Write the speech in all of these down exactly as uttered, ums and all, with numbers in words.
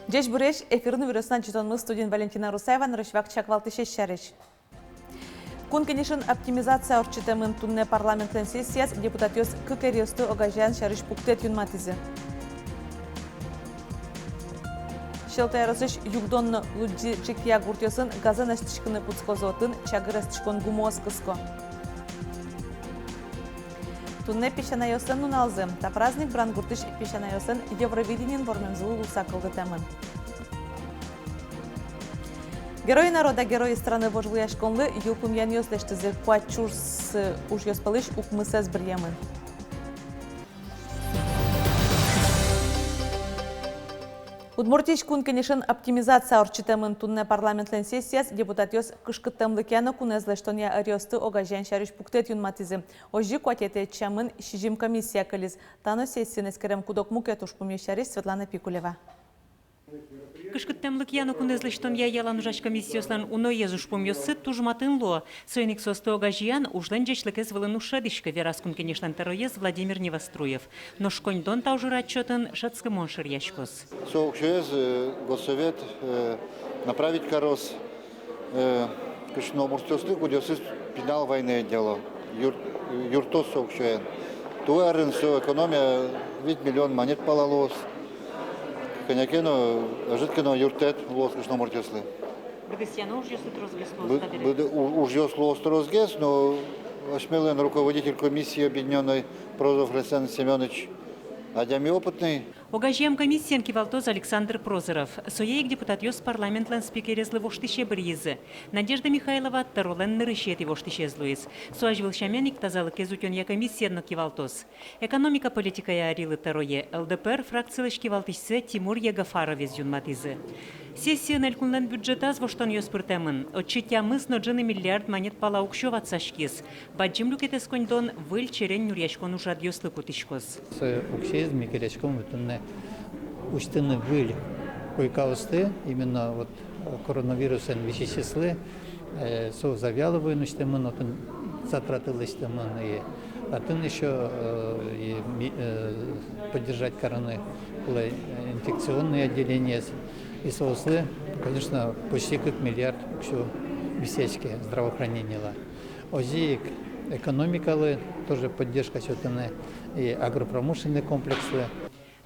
Ӟечбуресь! Эфирын «Иворъёс», ӵукна ӵытонмы, студиын Валентина Русаева. Нырысь вакчияк валтӥсез сярысь. Кун Кенешын оптимизация ортчытэмын. Туннэ парламентлэн сессияз депутатъёс кык ӧръёсты огазеян сярысь пуктэт юнматӥзы. Сьӧлта ёросысь Югдон но Лудӟи-Ӝикъя гуртъёсын газэн эстӥськыны кутскозы, отын чагыр эстӥськон гумыос кыско. Туннэ песянайёслэн нуналзы. Та праздник Брангуртысь песянайёслэн Евровидениын вормемзылы луыса кылдытэмын. «Герои народа, герои страны» вожвылъяськонлы йылпумъянъёс лэсьтӥзы. Куать сюрс ужъёс пӧлысь укмысэз быръемын. Удмуртиысь Кун Кенешын оптимизация ортчытэмын. Туннэ парламентлэн сессияз депутатъёс кышкыттэмлыкъя но кунэз лэсьтонъя ӧръёсты огазеян сярысь пуктэт юнматӥзы. Озьы куатетӥ ӧтчамын сизьым комиссия кылиз. Та но сессиын эскерем куд-ог мукет ужпумъёс сярысь Светлана Пикулева. Кышкыттэмлыкъя но кунэз лэсьтонъя ялан ужась комиссиослэн уноез ужпумъёссы туж матын луо. Соин ик соосты огазеян ужлэн ӟечлыкез вылын уз шӧдӥськы, вераз Кун Кенешлэн тӧроез Владимир Невоструев. Нош коньдон та ужрадчотын шӧдскымон шыръяськоз. Со уксёез, э, Госсовет, э, направить кароз, э, кышномуртъёслы, кудъёсыз пинал войнаын ӧдъяло. Юрт-, юрттоз со уксёен. Туэ арын со экономия вить миллион манет пала луоз. Кӧня ке но, ӧжыт ке но юрттэт луоз кышномуртъёслы. Быдэсъяно ужъёсты тросгес луоз. Бы-, табере быдэ-, у-, ужъёс луоз тросгес, но асьмелэн руководитель комиссии объединённой Прозоров Александр Семёныч адями опытный. Огазеям комиссиен кивалтоз Александр Прозоров. Сое ик депутатъёс парламентлэн спикерезлы воштӥсе быръизы. Надежда Михайлова тӧролэн нырысетӥ воштӥсез луиз. Со азьвыл сямен ик тазалыкез утёнъя комиссиен но кивалтоз. Экономика политикая ӧрилы тӧрое ЛДПР фракцилэсь кивалтӥсьсэ Тимур Ягафаровез юнматӥзы. Сессиын элькунлэн бюджетаз воштонъёс пыртэмын. Отчы тямыс но ӝыны миллиард манет пала уксё ватсаськиз. Бадӟым люкетэз коньдон выль черен нюръяськон ужрадъёслы кутӥськоз. Со уксёез ми келяськом вот туннэ усьтыны выль койкаосты, именно вот, э, коронавирусэн висисьёслы, э, со Завьяловоын усьтэмын, отын затраты лэсьтэмын, и татын ещё, э, и ми-, э, поддержать карыны кулэ, э, инфекционное отделениез, и соослы, конечно, почти кык миллиард уксё висъяське здравоохраненилы. Озьы ик экономикалы тоже поддержка сётыны и агропромышленный комплекслы.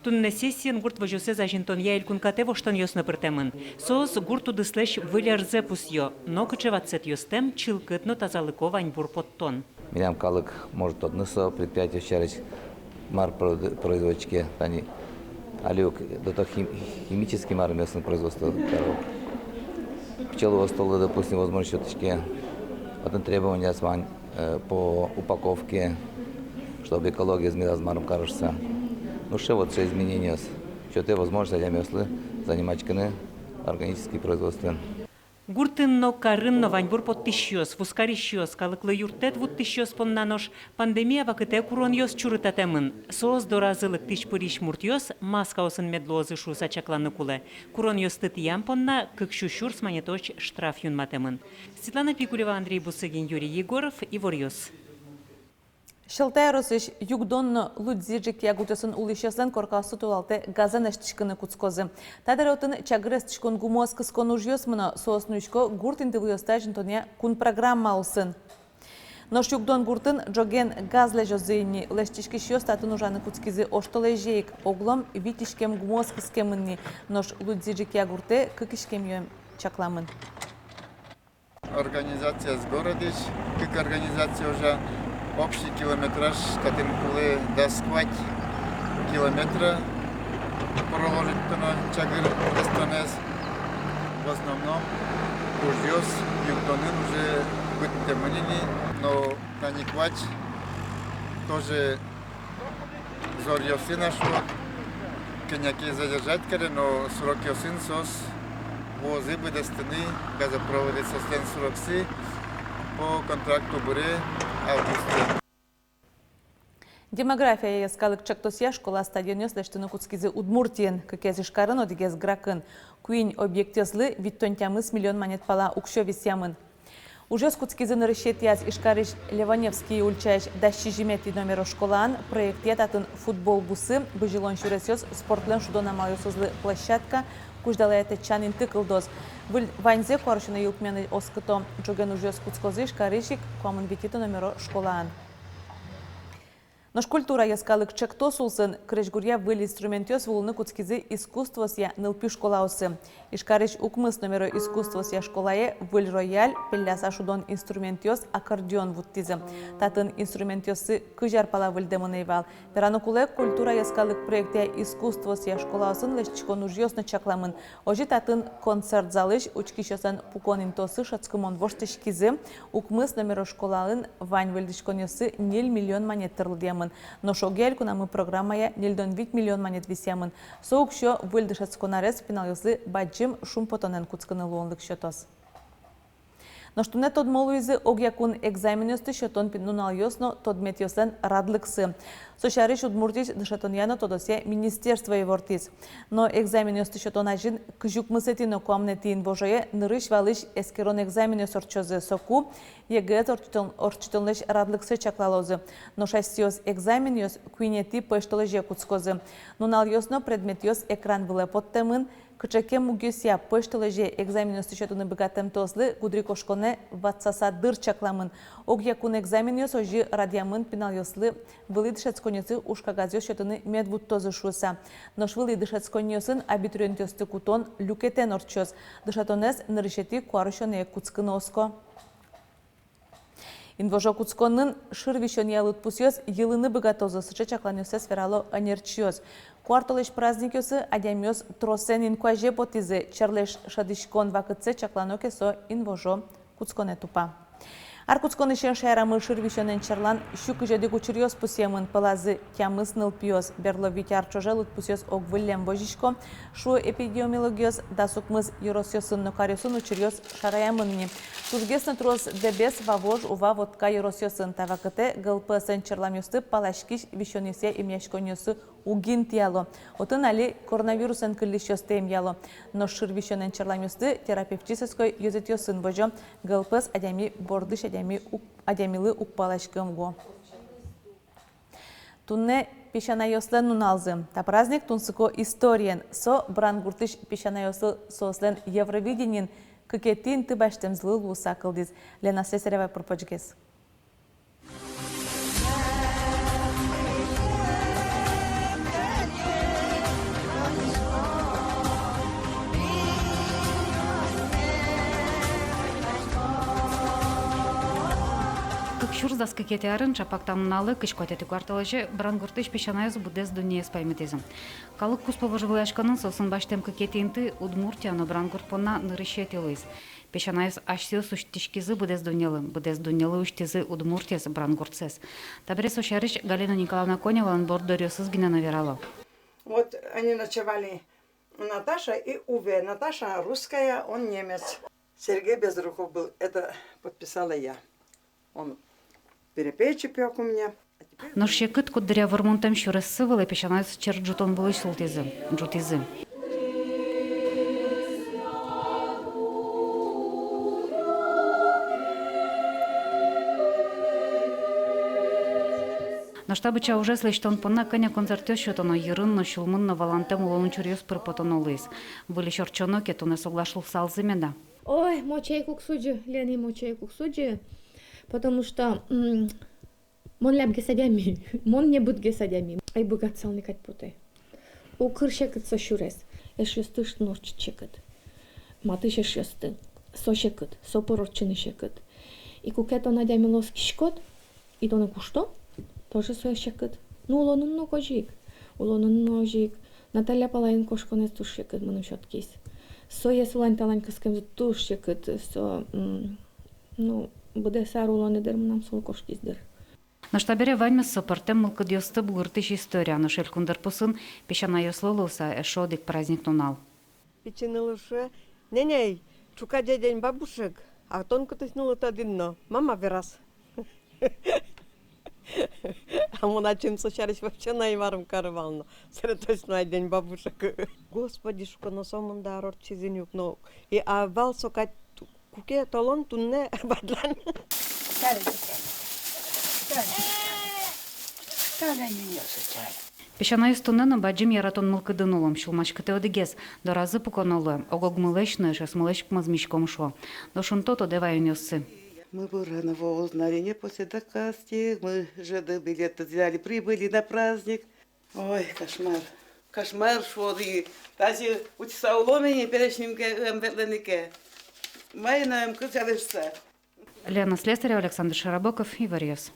Туннэ сессиын гурт возёсэз азинтонъя элькун катэ воштонъёс но пыртэмын. Соос гурт удыслэсь выль ӧрзэ пусъё. Нокыӵе ватсэтъёстэм — чылкыт но тазалыко ваньбур поттон. Милям калык может тодыны со предприятиос сярысь, мар прод-, производиське, тани али ук до того хим-, химический марымъёсын производство каро. Пчеловодстволы, допустим, возможность сётӥське, отын требованиос вань, э, по упаковке, чтобы экологиез медаз мар кароз шуса. Ну, сыӵе вот сыӵе изменениос сётэ возможность адямиослы заниматься карыны органический производствоен. Гуртын но, карын но ваньбур поттӥсьёс, вузкарисьёс, калыклы юрттэт вуттӥсьёс понна нош пандемия вакытэ куронъёс чурытатэмын. Соос доразы лыктӥсь-пырись муртъёс маскаосын мед луозы шуыса чакланы кулэ. Куронъёсты тӥям понна кык сю сюрс манетозь штраф юнматэмын. Светлана Пикулева, Андрей Бусыгин, Юрий Егоров, «Иворъёс». Сьӧлта ёросысь Югдон но Лудӟи-Ӝикъя гуртъёсын улӥсьёслэн коркаоссы толалтэ газэн эстӥськыны кутскозы. Та дыре отын чагыр эстӥськон гумыос кыскон ужъёс мыно. Соос нуисько гурт интывылъёсты азинтонъя кун программа улсын. Нош Югдон гуртын ӝоген газ лэзёзы ини. Лэсьтӥськисьёс татын ужаны кутскизы оштолэзе ик. Оглом вить иськем гумыос кыскемын ни, нош Лудӟи-Ӝикъя гуртэ кык иськемъём чакламын. Организация с городысь, кык организация уже, общий километраж татын кулэ дас куать километра проложить кароно чагыр эстонэз. В основном ужъёс Югдонын уже быдтэмын ини, но тани куать тоже зоръёсын, а шуо, кӧня ке задержать каре, но срокъёсын соос вуозы быдэстыны газопроводъёслэн сроксы по контракту быре августын. «Демография» йӧскалык ӵектосъя школа стадионъёс лэсьтыны кутскизы Удмуртиын, кыкез Ижкарын, одӥгез Гракын. Куинь объектъёслы витьтон тямыс миллион манет пала уксё висъямын. Ужъёс кутскизы нырысетӥяз Ижкарысь Леваневский ульчаысь дас сизьыметӥ номеро школаын. Проектъя татын футбол бусы, бызьылон сюресъёс, спортлэн шудон амалъёсызлы площадка, кузьдалаятэтчан инты кылдоз. Выль ваньзэ куарусёнэ йылпумъяны оскыто. Ӝоген ужъёс кутскозы Ижкарысь ик куамын витетӥ номеро школаын. Нош «Культура» йӧскалык ӵектос улсын крезьгуръя выль инструментъёс вуылыны кутскизы искусствоосъя нылпи школаосы. Ижкарысь укмыс номеро искусствоосъя школае выль рояль, пелляса шудон инструментъёс, аккордеон вуттӥзы. Татын инструментъёссы кызь ар пала выльдэмын ӧй вал. Верано кулэ, «Культура» йӧскалык проектъя искусствоосъя школаосын лэсьтӥськон ужъёс но чакламын. Озьы татын концерт залысь учкисьёслэн пукон интыоссы шӧдскымон воштӥськизы. Укмыс номеро школаын вань выльдӥськонъёссы ньыль миллион манет тыр лыдъямын. Нош огъя элькунамы программая ньыльдон вить миллион манет висъямын. Со уксё выль дышетскон арез пиналъёслы бадӟым шумпотонэн кутскыны луонлык сётоз. Нош туннэ тодмо луизы огъякун экзаменъёсты сётон пи-, нуналъёс но тодметъёслэн радлыксы. Со сярысь Удмуртиысь дышетонъя но тодосъя министерство ивортӥз. Но экзаменъёсты сётон азьын кызь укмысэтӥ но куамынэтӥ инвожое нырысь-валысь эскерон экзаменъёс ортчозы. Соку ЕГЭ ортчытон-, ортчытонлэсь радлыксэ чаклалозы. Нош асьсэос экзаменъёс куинетӥ пӧсьтолэзе кутскозы. Нуналъёс но предметъёс экран вылэ поттэмын. Кыӵе ке мугъёсъя пӧсьтолэзе экзаменъёсты сётыны быгатэмтыослы гудырикошконэ ватсаса дыр чакламын. Огъякун экзаменъёс озьы радъямын, пиналъёслы вылӥ дышетсконниосы ужкагазъёс сётыны мед вуттозы шуыса. Нош вылӥ дышетсконниосын абитуриентъёсты кутон люкетэн ортчоз. Дышетонэз нырысетӥ куарусёнэ кутскыны оско. Инвожо кутсконын шыр висёнъя лыдпусъёс йылыны быгатозы, сыӵе чакланъёссэс верало ӧнерчиос. Куартолэзь праздникъёсы адямиос тросэн инкуазе потӥзы, черлэсь шӧдӥськон вакытсэ чаклано ке, со инвожо кутсконэ тупа. Ар кутсконысен шаерамы шыр висёнэн черлан сю кызь одӥг учыръёс пусъемын, пӧлазы тямыс нылпиос. Берло вить ар ӵоже лыдпусъёс ог выллем возисько, шуо эпидемиологъёс. Дас укмыс ёросъёсын но каръёсын учыръёс шараямын ни. Тужгес но трос Дэбес, Вавож, Ува, Вотка ёросъёсын. Та вакытэ ГЛПС-эн черламъёсты паласькись висёнъёсъя эмъяськонъёсы уг интыяло. Отын али коронавирусэн кыллисьёсты эмъяло. Нош шыр висёнэн черламъёсты терапевтической ёзэтъёсын возё. ГЛПС адями бордысь адями уг-, адямилы уг паласькы МГУ. Туннэ песянайёслэн нуналзы. Та праздник тунсыко историен. Со Брангуртысь песянайёслы соослэн Евровидениын кыкетӥ инты басьтэмзылы луыса кылдӥз. Лена Слесарева пыр-почгес. Кык сюрс дас кыкетӥ арын, чапак та нуналэ, кызь куатетӥ куартолэзе, Брангуртысь песянайёс быдэс дуннеез паймытӥзы. Калык куспо вожвылъяськонын соосын басьтэм кыкетӥ инты Удмуртия но Брангурт понна нырысетӥ луиз. Песянайёс асьсэос усьтӥськизы быдэс дуннелы, быдэс дуннелы усьтӥзы Удмуртиез, Брангуртсэс. Табере со сярысь Галина Николаевна Коневалэн борддоръёсыз гинэ но верало. Вот они ночевали, Наташа и Уве. Наташа русская, он немец. Сергей Безруков был, это подписала я. Он перепечи пёк у меня. А теперь... Нош секыт куддыръя вормонтэм сюрессы вылэ песянайёс черк ӝутон вылысь султӥзы, ӝутӥзы. Нош та быдӟа ужез лэсьтон понна кӧня концертъёс сётоно, йырын но, сюлмын но валантэм улон учыръёс пыр потоно луиз. Выльысь ортчоно ке, туннэ соглаш луысалзы меда? Ой, моча ик уг судӟы, Лена, моча ик уг судӟы, потому что, м, мон лябгес адями, мон небытгес адями. Ӧй быгатысал ни кадь потэ. Укыр секыт со сюрес. Эшъёсты ыштыны ортчыт секыт. Матысь эшъёсты. Со секыт, со пыр ортчыны секыт. И куке тон адямилы оскиськод, и тонэ кушто, тоже со секыт. Ну, улонын но озьы ик. Улонын но озьы ик. Наталья палаен кошконэз туж секыт мыным сётскиз. Сое солань-талань кыскемзы туж секыт. Со, м, ну, быдэс ар улонэ, дыр, мынам солы кошкиз, дыр. Нош табере ваньмыз со пӧртэм мылкыдъёсты бугыртӥсь история, нош элькун дырпусын песянайёслы луыса эшшо одӥг праздник нунал. Пичи нылы шуэ: «Нянь, ӵуказе День бабушек, а тон кытысь нылы тодӥд но?» Мама вераз. А мон ачим со сярысь вообще но ӧй марым кары вал но. Сэре точно День бабушек. Господи, шуко, но сомында ар ортчиз ини ук но. И а вал со кадь ту-, куке толон туннэ бадлан. Песянайёс туннэ но бадӟым яратон мылкыдын улом. Сюлмаськытэ одӥгез: доразы пуконо луэ, ог-огмылэсь но эшъёсмылэсь ик мӧзмиськом, шуо. Нош ун то тодэ ваёнъёссы. Мы бурано узнали, не после докасти, мы жеды билеты взяли, прибыли на праздник. Ой, кошмар. Кошмар, шуод и. Тазьы утьыса улом ини, пересьмем ке, ӧм ветлыны ке. Мае но ӧм кылчалышса. Лена Слесарева, Александр Широбоков, Иворъёс.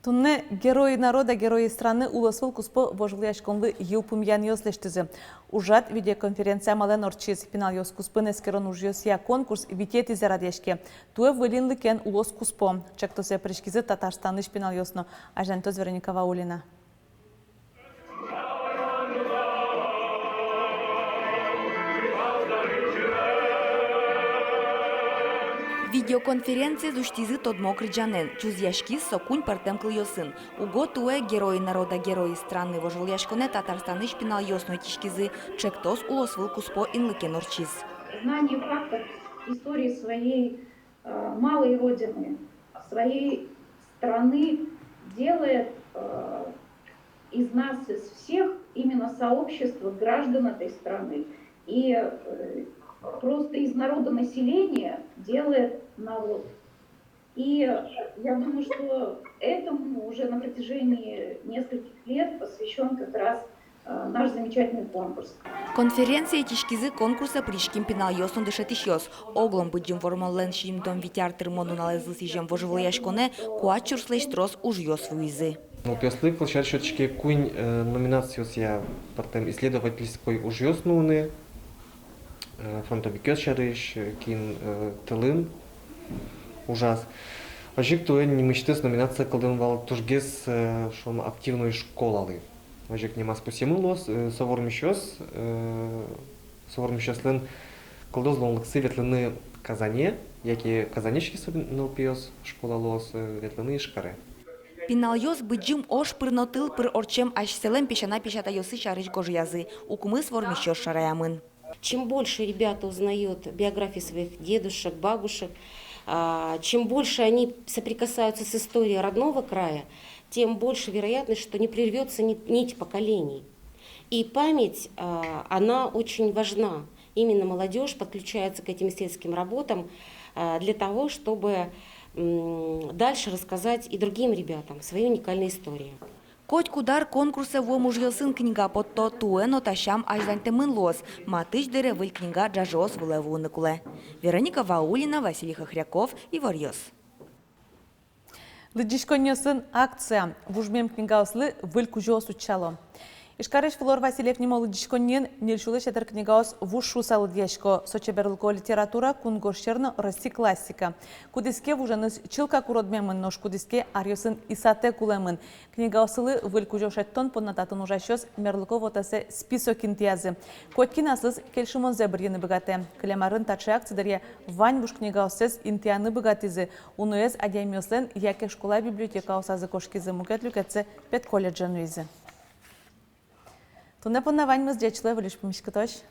Туннэ «Герои народа, герои страны» улосвыл куспо вожвылъяськонлы йылпумъянъёс лэсьтӥзы. Ужрад видеоконференция амалэн ортчиз. Пиналъёс куспын эскерон ужъёсъя конкурс витетӥзэ радъяське. Туэ выль инлыкен улос куспо ӵектосэ пыриськизы Татарстанысь пиналъёс но. Азьланьтоз Вероника Ваулина. Видеоконференциез усьтӥзы тодмо кырӟанэн, чузъяськиз со куинь пӧртэм кылъёсын. Уго туэ «Герои народа, герои страны» вожвылъяськонэ Татарстанысь пиналъёс но ӧтиськизы. Ӵектос улосвыл куспо инлыкен ортчиз. Знание фактов истории своей, э, малой родины, своей страны делает, э, из нас, из всех, именно сообщество граждан этой страны. И, э, просто из народонаселения делает народ. И я думаю, что этому уже на протяжении нескольких лет посвящён как раз, э, наш замечательный конкурс. Конференцие ӧтиськизы конкурсэ пыриськем пиналъёс но дышетӥсьёс. Оглом Быдӟым Вормонлэн сизьымдон вить ар тырмон нуналэзлы сӥзем вожвылъяськонэ куать сюрслэсь трос ужъёс вуизы. Нылпиослы, кылсярысь, ӧтиське куинь, э, номинациосъя пӧртэм исследовательской ужъёс нуыны, э, фронтовикъёс сярысь, э, кин, э, тылын ужаз. Озьы ик туэ нимысьтыз номинация кылдэмын вал тужгес, э, шуом, активной школалы. Озьы ик нимаз пусъемын луоз, э, со вормисьёс, э, со вормисьёслэн кылдоз луонлыксы ветлыны Казане, яке Казаньысь ке со нылпиос школа луоз, э, ветлыны Ижкаре. Пиналъёс Быдӟым ож пыр но тыл пыр ортчем асьсэлэн песянай-песятайёссы сярысь гожъязы, укмыс вормисьёс шараямын. Чем больше ребята узнают биографии своих дедушек, бабушек, а, чем больше они соприкасаются с историей родного края, тем больше вероятность, что не прервётся ни-, нить поколений. И память, а, она очень важна. Именно молодёжь подключается к этим исследовательским работам, а, для того, чтобы, м, дальше рассказать и другим ребятам свои уникальные истории. Котькуд ар конкурсэ вуэм ужъёсын книга потто, туэ но та сям азьланьтэмын луоз. Матысь дыре выль книга ӝажыос вылэ вуыны кулэ. Вероника Ваулина, Василий Хохряков, Иворъёс. Лыдӟиськонниосын акция. Вужмем книгаослы выль кузёос утчало. Ижкарысь Флор Васильев нимо лыдӟиськонниын ньыль сюлэсь ятыр книгаос вуж шуыса лыдъясько. Со чеберлыко литература, кунгож сьӧр но Росси классика. Кудӥз ке вуженыз чылкак уродмемын, нош кудӥз ке аръёсын исатэ кулэмын. Книгаослы выль кузё шедьтон понна татын ужасьёс мерлыко вотэсэ список интыязы. Котькин аслыз кельшымонзэ бырйыны быгатэ. Кылем арын таӵе акци дыръя вань вуж книгаоссэс интыяны быгатӥзы. Уноез адямиослэн яке школа библиотекаосазы кошкизы, мукет люкетсэ педколледжэ нуизы. Туннэ понна ваньмыз. Ӟеч луэ, выльысь пумиськытозь.